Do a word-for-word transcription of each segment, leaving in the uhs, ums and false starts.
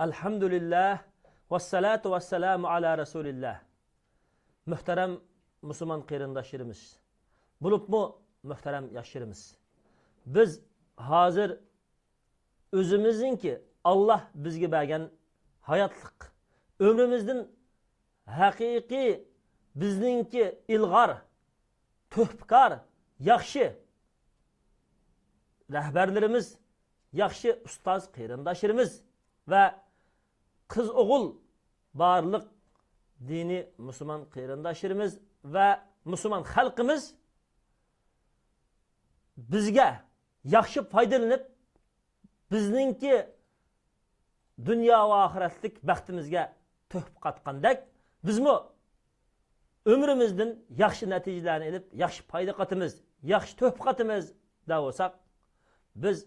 ئەلھەمدۇلىللاھ، ۋەسسالاتۇ ۋەسسالامۇ ئالا رەسۇلىللاھ. مۆھتەرەم مۇسۇلمان قېرىنداشلىرىمىز، بولۇپمۇ مۆھتەرەم ياشلىرىمىز، بىز ھازىر ئۆزىمىزنىڭكى، ئاللاھ بىزگە بەرگەن ھاياتلىق، ئۆمرىمىزدىن ھەقىقىي بىزنىڭكى ئىلغار، تۆھپىكار، ياخشى رەھبەرلىرىمىز، ياخشى ئۇستاز قېرىنداشلىرىمىز ۋە قىز-ئوغۇل، بارلىق دىنىي مۇسۇلمان قېرىنداشلىرىمىز ۋە مۇسۇلمان خەلقىمىز بىزگە ياخشى پايدىلىنىپ، بىزنىڭكى دۇنيا ۋە ئاخىرەتلىك بەختىمىزگە تۆھپە قاتقاندەك، بىزمۇ ئۆمرىمىزدىن ياخشى نەتىجىلەرنى ئېلىپ، ياخشى پايدا قاتىمىز، ياخشى تۆھپە قاتىمىز دەپ بولساق، بىز،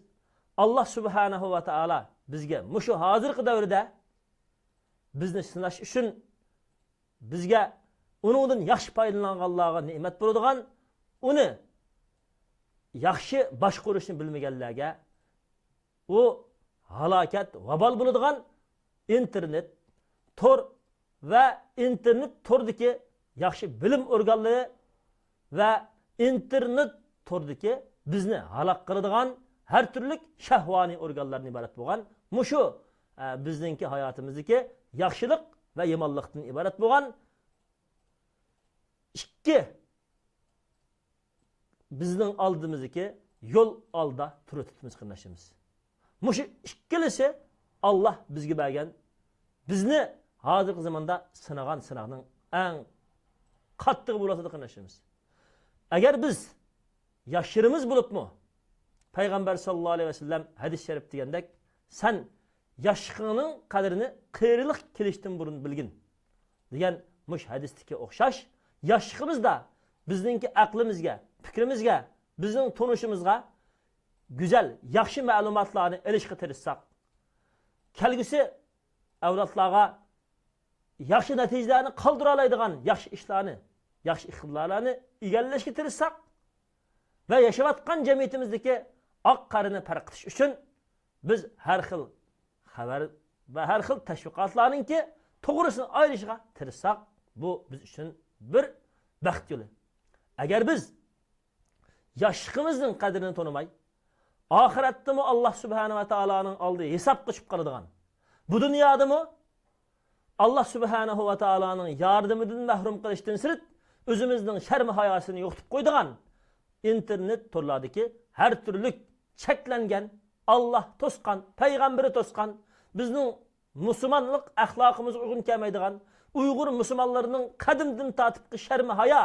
ئاللاھ سۇبھانەھۇ ۋە تائالا بىزگە مۇشۇ ھازىرقى دەۋردە بىزنى سىناش ئۈچۈن بىزگە ئۇنىڭدىن ياخشى پايدىلانغانلارغا نېمەت بولىدىغان، ئۇنى ياخشى باشقۇرۇشنى بىلمىگەنلەرگە ئۇ ھالاكەت، ۋابال بولىدىغان ئىنتېرنېت تور ۋە ئىنتېرنېت توردىكى ياخشى بىلىم ئورگانلىرى ۋە ئىنتېرنېت توردىكى بىزنى ھالاك قىلىدىغان ھەر تۈرلۈك شەھۋانىي ئورگانلاردىن ئىبارەت بولغان مۇشۇ، ئە، بىزنىڭكى ھاياتىمىزدىكى ياخشىلىق ۋە يامانلىقتىن ئىبارەت بولغان ئىككى بىزنىڭ ئالدىمىزدىكى يول ئالدا تۇرۇۋېتىپتىمىز، قېرىنداشلىرىمىز. مۇشۇ ئىككىلىسى ئاللاھ بىزگە بەرگەن، بىزنى ھازىرقى زاماندا سىنىغان سىناقنىڭ ئەڭ قاتتىقى بولۇۋاتىدۇ، قېرىنداشلىرىمىز. ئەگەر بىز ياشلىرىمىز بولۇپمۇ، پەيغەمبەر ساللاللاھۇ ئەلەيھى ۋەسەللەم ھەدىس شەرىپتە دېگەندەك، سەن ياشلىقىڭنىڭ قەدرىنى قېرىلىق كېلىشتىن بۇرۇن بىلگىن، دېگەن مۇشۇ ھەدىستىكى ئوخشاش، ياشلىقىمىزدا بىزنىڭكى ئەقلىمىزگە، پىكرىمىزگە، بىزنىڭ تونۇشىمىزغا گۈزەل، ياخشى مەلۇماتلارنى ئېلىشقا تىرىشساق، كەلگۈسى ئەۋلادلارغا ياخشى نەتىجىلەرنى قالدۇرالايدىغان ياخشى ئىشلارنى، ياخشى ئىقتىدارلارنى ئىگىلەشكە تىرىشساق ۋە ياشاۋاتقان جەمئىيىتىمىزدىكى ئاق قارىنى پەرق قىلىش ئۈچۈن بىز ھەر خىل خەۋەر ۋە ھەر خىل تەشۋىقاتلارنىڭكى توغرىسىنى ئايرىشىغا تىرىشساق، بۇ بىز ئۈچۈن بىر بەخت يولى. ئەگەر بىز ياشلىقىمىزنىڭ قەدرىنى تونۇماي، ئاخىرەتتىمۇ ئاللاھ سۇبھانەھۇ ۋە تائالانىڭ ئالدىدا ھېسابقا چۈشۈپ قالىدىغان، بۇ دۇنيادىمۇ ئاللاھ سۇبھانەھۇ ۋە تائالانىڭ ياردىمىدىن مەھرۇم قىلىشتىن سىرت، ئۆزىمىزنىڭ شەرم-ھاياسىنى يوقىتىپ قويىدىغان ئىنتېرنېت تورلاردىكى ھەر تۈرلۈك چەكلەنگەن، ئاللاھ توسقان، پەيغەمبىرى توسقان، بىزنىڭ مۇسۇلمانلىق ئەخلاقىمىزغا ئۇيغۇن كەلمەيدىغان، ئۇيغۇر مۇسۇلمانلىرىنىڭ قەدىمدىن تارتىپقى شەرم-ھايا،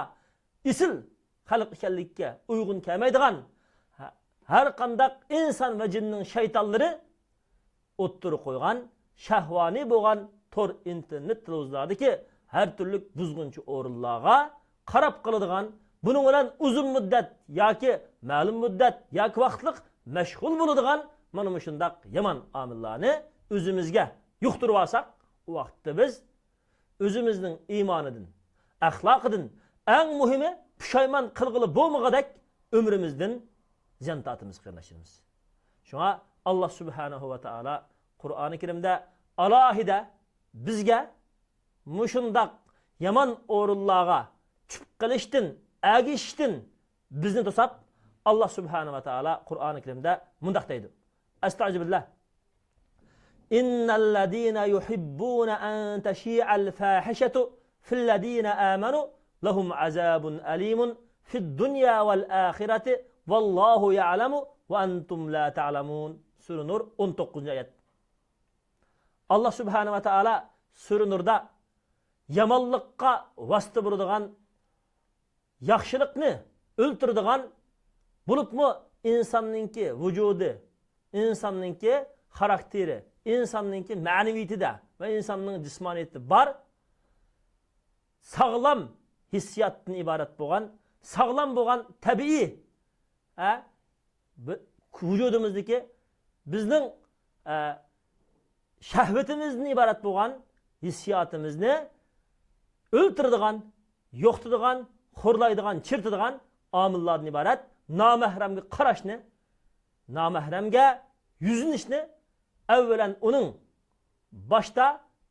ئېسىل خەلق ئىكەنلىككە ئۇيغۇن كەلمەيدىغان، ھە-، ھەر قانداق ئىنسان ۋە جىننىڭ شەيتانلىرى ئوتتۇرىغا قويغان شەھۋانىي بولغان تور، ئىنتېرنېت، تېلېۋىزورلاردىكى ھەر تۈرلۈك بۇزغۇنچى ئورۇنلارغا قاراپ قالىدىغان، بۇنىڭ بىلەن ئۇزۇن مۇددەت ياكى مەلۇم مۇددەت ياكى ۋاقىتلىق مەشغۇل بولىدىغان مانا مۇشۇنداق يامان ئامىللارنى ئۆزىمىزگە يۇقتۇرۇۋالساق، ئۇ ۋاقىتتا بىز ئۆزىمىزنىڭ ئىمانىدىن، ئەخلاقىدىن، ئەڭ مۇھىمى پۇشايمان قىلغىلى بولمىغۇدەك ئۆمرىمىزدىن زىيان تارتىمىز، قېرىنداشلىرىمىز. شۇڭا ئاللاھ سۇبھانەھۇ ۋە تائالا قۇرئانى كەرىمدە ئالاھىدە بىزگە مۇشۇنداق يامان ئورۇنلارغا چۈشۈپ قېلىشتىن، ئەگىشىشتىن بىزنى توساپ، ئاللاھ سۇبھانەھۇ ۋە تائالا قۇرئانى كەرىمدە مۇنداق دەيدۇ. ئەستەئۇزۇبىللاھ. ئىننەللەزىنە يۇھىببۇنە ئەن تەشىئەل فاھىشەتۇ فىللەزىنە ئامەنۇ لەھۇم ئازابۇن ئەلىمۇن فىددۇنيا ۋەل ئاخىرەتى ۋەللاھۇ يەئلەمۇ ۋە ئەنتۇم لا تەئلەمۇن. سۈرە نۇر، ئون توققۇزىنچى ئايەت. ئاللاھ سۇبھانەھۇ ۋە تائالا سۈرە نۇردا يامانلىققا ۋاسىتە بولىدىغان، ياخشىلىقنى ئۆلتۈرىدىغان، بولۇپمۇ ئىنساننىڭكى ۋۇجۇدى، ئىنساننىڭكى خاراكتېرى، ئىنساننىڭكى مەنىۋىيىتىدە ۋە ئىنساننىڭ جىسمانىيىتىدە بار ساغلام ھېسسىياتتىن ئىبارەت بولغان، ساغلام بولغان تەبىئىي، ئە، بى-، ۋۇجۇدىمىزدىكى بىزنىڭ، ئە، شەھۋىتىمىزدىن ئىبارەت بولغان ھېسسىياتىمىزنى ئۆلتۈرىدىغان، يوقىتىدىغان، خورلايدىغان، چىرىتىدىغان ئامىللاردىن ئىبارەت نامەھرەمگە قاراشنى، نامەھرەمگە يۈزلىنىشنى ئەۋۋەلەن ئۇنىڭ باشتا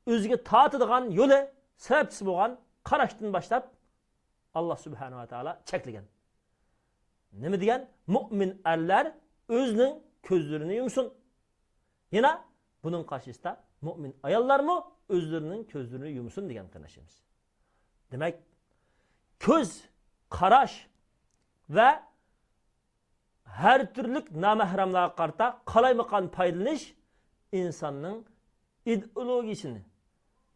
ئۆزىگە تارتىدىغان يولى، سەۋەبچىسى بولغان قاراشتىن باشلاپ، ئاللا سۇبھانەھۇ ۋە تائالا چەكلىگەن. نېمە دېگەن؟ مۇئمىن ئەرلەر ئۆزىنىڭ كۆزلىرىنى يۇمسۇن. يەنە بۇنىڭ قارشىسىدا مۇئمىن ئاياللارمۇ ئۆزلىرىنىڭ كۆزلىرىنى يۇمسۇن دېگەن، قېرىنداشلىرىمىز. دېمەك، كۆز قاراش ۋە ھەر تۈرلۈك نامەھرەملەرگە قارىتا قالايمىقان پايدىلىنىش ئىنساننىڭ ئىدېئولوگىيىسىنى،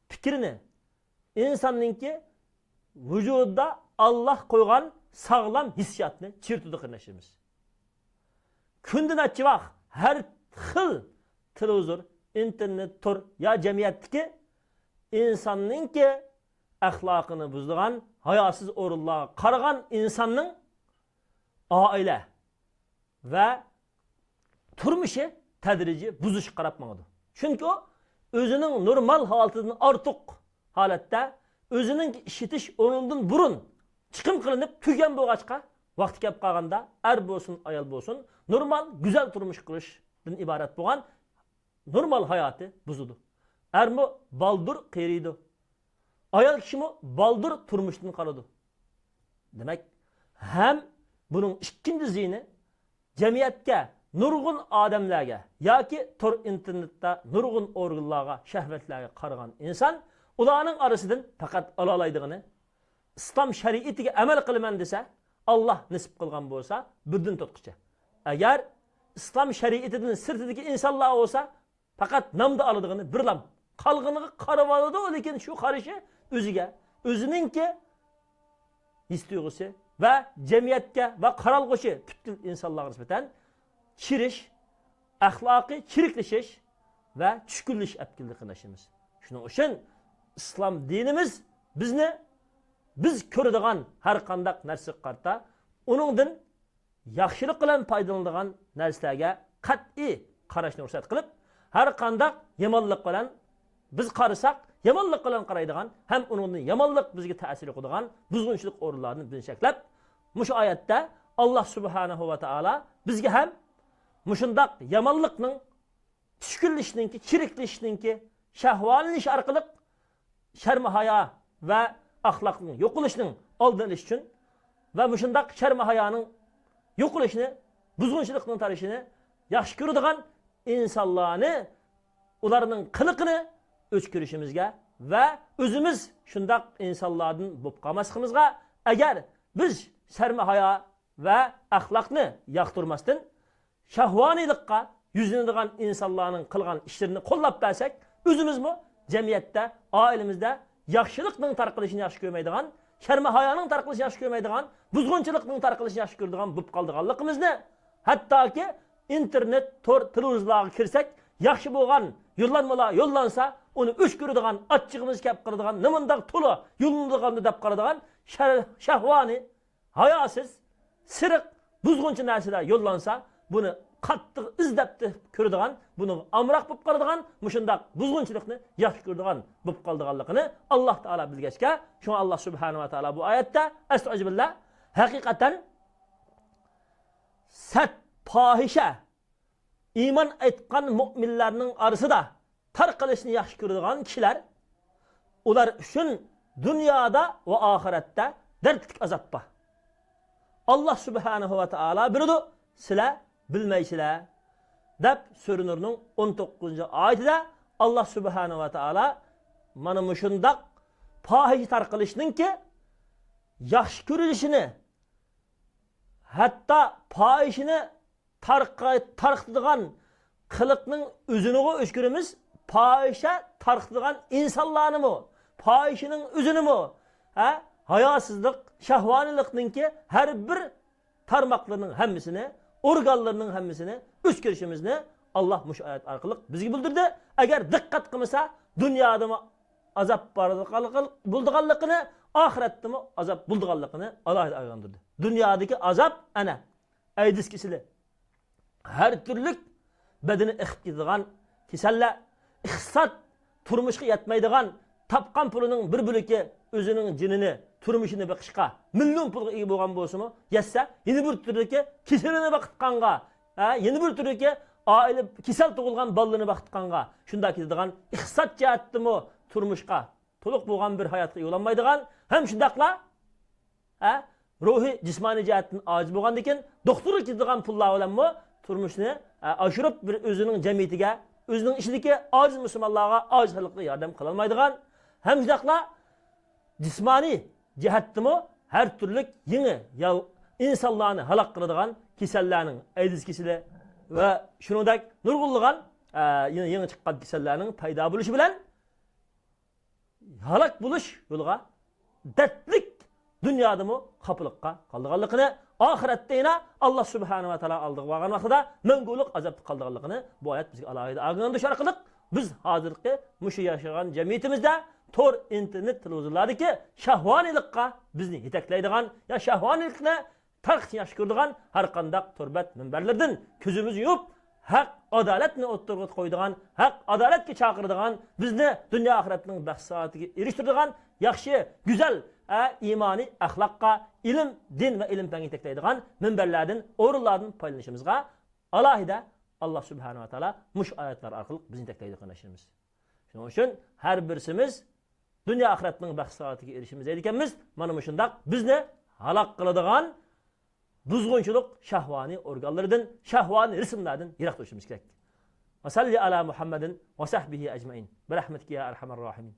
پىكرىنى، ئىنساننىڭكى ۋۇجۇدىدا ئاللا قويغان ساغلام ھېسسىياتنى چىرىتىدۇ، قېرىنداشلىرىمىز. كۈندە نەچچە ۋاق ھەر خىل تېلېۋىزور، ئىنتېرنېت، تور يا جەمئىيەتتىكى ئىنساننىڭكى ئەخلاقىنى بۇزىدىغان، ھاياسىز ئورۇنلارغا قارىغان ئىنساننىڭ ئائىلە ۋە تۇرمۇشى تەدرىجىي بۇزۇشقا قاراپ ماڭىدۇ. چۈنكى ئۇ ئۆزىنىڭ نورمال ھالىتىدىن ئارتۇق ھالەتتە، ئۆزىنىڭ ئىشلىتىش ئورنىدىن بۇرۇن چىقىم قىلىنىپ تۈگەن بولغاچقا، ۋاقتى كەپ قالغاندا ئەر بولسۇن، ئايال بولسۇن، نورمال، گۈزەل تۇرمۇش قۇرۇشتىن ئىبارەت بولغان نورمال ھاياتى بۇزىدۇ. ئەرمۇ بالدۇر قېرىيدۇ. ئايال كىشىمۇ بالدۇر تۇرمۇشتىن قالىدۇ. دېمەك، ھەم بۇنىڭ ئىككىنچى زىيىنى، جەمئىيەتكە، نۇرغۇن ئادەملەرگە ياكى تور ئىنتېرنېتتا نۇرغۇن ئورگانلارغا، شەھۋەتلەرگە قارىغان ئىنسان ئۇلارنىڭ ئارىسىدىن پەقەت ئالالايدىغىنى ئىسلام شەرىئىتىگە ئەمەل قىلىمەن دېسە، ئاللا نېسىپ قىلغان بولسا، بىردىن تۇتقۇچە. ئەگەر ئىسلام شەرىئىتىدىن سىرتىدىكى ئىنسانلار بولسا، پەقەت نامدا ئالىدىغىنى بىرلام. قالغىنىغا قارىۋالىدۇ، لېكىن شۇ قارىشى ئۆزىگە، ئۆزىنىڭكى ھېس تۇيغۇسى ۋە جەمئىيەتكە ۋە قارالغۇسى پۈتكۈل ئىنسانلارغا نىسبەتەن چىرىش، ئەخلاقىي چىرىكلىشىش ۋە چۈشكۈنلىشىش ئەپ كەلدى، قېرىنداشلىرىمىز. شۇنىڭ ئۈچۈن ئىسلام دىنىمىز بىزنى، بىز كۆرىدىغان ھەر قانداق نەرسىگە قارىتا ئۇنىڭدىن ياخشىلىق بىلەن پايدىلىنىدىغان نەرسىلەرگە قەتئىي قاراشنى رۇخسەت قىلىپ، ھەر قانداق يامانلىق بىلەن بىز قارىساق، يامانلىق بىلەن قارايدىغان ھەم ئۇنىڭدىن يامانلىق بىزگە تەسىر قىلىدىغان بۇزغۇنچىلىق ئورۇنلاردىن بىزنى چەكلەپ، مۇشۇ ئايەتتە ئاللا سۇبھانەھۇ ۋە تائالا بىزگە ھەم مۇشۇنداق يامانلىقنىڭ، چۈشكۈنلىشىشنىڭكى، چىرىكلىشىشنىڭكى، شەھۋانىلىنىش ئارقىلىق شەرم-ھايا ۋە ئەخلاقنىڭ يوقىلىشىنىڭ ئالدىنى ئېلىش ئۈچۈن ۋە مۇشۇنداق شەرم-ھايانىڭ يوقىلىشىنى، بۇزغۇنچىلىقنىڭ تارىشىنى ياخشى كۆرىدىغان ئىنسانلارنى، ئۇلارنىڭ قىلىقىنى ئۆچ كۆرۈشىمىزگە ۋە ئۆزىمىز شۇنداق ئىنسانلاردىن بولۇپ قالماسلىقىمىزغا، ئەگەر بىز شەرم-ھايا ۋە ئەخلاقنى ياقتۇرماستىن، شەھۋانىيلىققا يۈزلىنىدىغان ئىنسانلارنىڭ قىلغان ئىشلىرىنى قوللاپ بەرسەك، ئۆزىمىزمۇ جەمئىيەتتە، ئائىلىمىزدە ياخشىلىقنىڭ تارقىلىشىنى ياخشى كۆرمەيدىغان، شەرم-ھايانىڭ تارقىلىشىنى ياخشى كۆرمەيدىغان، بۇزغۇنچىلىقنىڭ تارقىلىشىنى ياخشى كۆرىدىغان بولۇپ قالىدىغانلىقىمىزنى، ھەتتاكى ئىنتېرنېت، تور، تېلېۋىزورلارغا كىرسەك، ياخشى بولغان يوللانمىلار يوللانسا، ئۇنى ئۆچ كۆرىدىغان، ئاچچىقىمىز كەپ قالىدىغان، نېمانداق تولا يوللىنىدىغاندۇ دەپ قالىدىغان شەر-، شەھۋانىي، ھاياسىز، سېرىق، بۇزغۇنچى نەرسىلەر يوللانسا، بۇنى قاتتىق ئىزدەپ تېپىپ كۆرىدىغان، بۇنىڭغا ئامراق بولۇپ قالىدىغان، مۇشۇنداق بۇزغۇنچىلىقنى ياخشى كۆرىدىغان بولۇپ قالىدىغانلىقىنى ئاللا تائالا بىلگەچكە، شۇڭا ئاللا سۇبھانەھۇ ۋە تائالا بۇ ئايەتتە، ئەستەئۇزۇبىللا، ھەقىقەتەن سەت پاھىشە ئىمان ئېيتقان مۆمىنلەرنىڭ ئارىسىدا تارقىلىشنى ياخشى كۆرىدىغان كىشىلەر، ئۇلار ئۈچۈن دۇنيادا ۋە ئاخىرەتتە دەردلىك ئازاب بار. ئاللا سۇبھانەھۇ ۋە تائالا بىلىدۇ، سىلەر بىلمەيسىلەر، دەپ سۈرە نۇرنىڭ ئون توققۇزىنچى ئايىتىدە ئاللا سۇبھانەھۇ ۋە تائالا مانا مۇشۇنداق پاھىشە تارقىلىشنىڭكى ياخشى كۆرۈلۈشىنى، ھەتتا پاھىشىنى تارقا-، تارقىتىدىغان قىلىقنىڭ ئۆزىنىغۇ ئۆچ كۆرىمىز، پاھىشە تارقىتىدىغان ئىنسانلارنىمۇ، پاھىشىنىڭ ئۆزىنىمۇ، ھە، ھاياسىزلىق، شەھۋانىيلىقنىڭكى ھەر بىر تارماقلىرىنىڭ ھەممىسىنى، ئورگانلىرىنىڭ ھەممىسىنى ئۆچ كۆرۈشىمىزنى ئاللا مۇشۇ ئايەت ئارقىلىق بىزگە بىلدۈردى. ئەگەر دىققەت قىلمىسا، دۇنيادىمۇ ئازاب بار-، بولىدىغانلىقىنى، ئاخىرەتتىمۇ ئازاب بولىدىغانلىقىنى ئالاھىدە ئاياندۇردى. دۇنيادىكى ئازاب ئەنە ئەيدىز كېسىلى، ھەر تۈرلۈك بەدىنى ئېقىپ كېتىدىغان كېسەللەر، ئىقتىساد، تۇرمۇشقا يەتمەيدىغان، تاپقان پۇلىنىڭ بىر بۆلىكى ئۆزىنىڭ جېنىنى، تۇرمۇشىنى بېقىشقا مىليون پۇلغا ئىگە بولغان بولسىمۇ يەتسە، يەنە بىر تۈردىكى كېسىلىنى بېقىتقانغا، ھە، يەنە بىر تۈردىكى ئائىلە كېسەل تۇغۇلغان بالىلىرىنى باقىدىغانغا، شۇنداق كېتىدىغان ئىقتىساد جەھەتتىمۇ تۇرمۇشقا تولۇق بولغان بىر ھاياتقا ئىگە بولالمايدىغان، ھەم شۇنداقلا، ھە، روھىي، جىسمانىي جەھەتتىن ئاجىز بولغاندىكىن، دوختۇرغا كېتىدىغان پۇللار بىلەنمۇ تۇرمۇشنى، ئە، ئاشۇرۇپ، بىر ئۆزىنىڭ جەمئىيىتىگە، ئۆزىنىڭ ئىچىدىكى ئاجىز مۇسۇلمانلارغا، ئاجىز خەلققە ياردەم قىلالمايدىغان، ھەم شۇنداقلا جىسمانىي جەھەتتىمۇ ھەر تۈرلۈك يېڭى يال-، ئىنسانلارنى ھالاك قىلىدىغان كېسەللەرنىڭ، ئەيدىز كېسىلى ۋە شۇنىڭدەك نۇرغۇنلىغان، ئە، يېڭى، يېڭى چىققان كېسەللەرنىڭ پەيدا بولۇشى بىلەن ھالاك بولۇش يولىغا دەردلىك دۇنيادىمۇ خاپىلىققا قالىدىغانلىقىنى، ئاخىرەتتە يەنە ئاللا سۇبھانەھۇ ۋە تائالا ئالدىغا بارغان ۋاقتىدا مەڭگۈلۈك ئازابتا قالىدىغانلىقىنى بۇ ئايەت بىزگە ئالاھىدە ئاگاھلاندۇرۇش ئارقىلىق، بىز ھازىرقى مۇشۇ ياشىغان جەمئىيىتىمىزدە تور، ئىنتېرنېت، تېلېۋىزورلاردىكى شەھۋانىيلىققا بىزنى يېتەكلەيدىغان يا شەھۋانىيلىقنى تارقىتىشنى ياخشى كۆرىدىغان ھەر قانداق تور بەت مۇنبەرلىرىدىن كۆزىمىزنى يۇمۇپ، ھەق ئادالەتنى ئوتتۇرىغا قويىدىغان، ھەق ئادالەتكە چاقىرىدىغان، بىزنى دۇنيا ئاخىرەتنىڭ بەخت سائادىتىگە ئېرىشتۈرىدىغان ياخشى، گۈزەل، ئە، ئىمانىي ئەخلاققا، ئىلىم، دىن ۋە ئىلىم پەنگە يېتەكلەيدىغان مۇنبەرلەردىن، ئورۇنلاردىن پايدىلىنىشىمىزغا ئالاھىدە ئاللا سۇبھانەھۇ ۋە تائالا مۇشۇ ئايەتلەر ئارقىلىق بىزنى يېتەكلەيدۇ، قېرىنداشلىرىمىز. شۇنىڭ ئۈچۈن ھەر بىرسىمىز دۇنيا ئاخىرەتنىڭ بەخت سائادىتىگە ئېرىشىمىز دەيدىكەنمىز، مانا مۇشۇنداق بىزنى ھالاك قىلىدىغان بۇزغۇنچىلىق شەھۋانىي ئورگانلىرىدىن، شەھۋانىي رىسىملاردىن يىراق تۇرۇشىمىز كېرەك. ۋەسەللى ئالا مۇھەممەدىن ۋەسەھبىھى ئەجمەئىن. بىرەھمەتىكە يا ئەرھەمەر راھىمىن.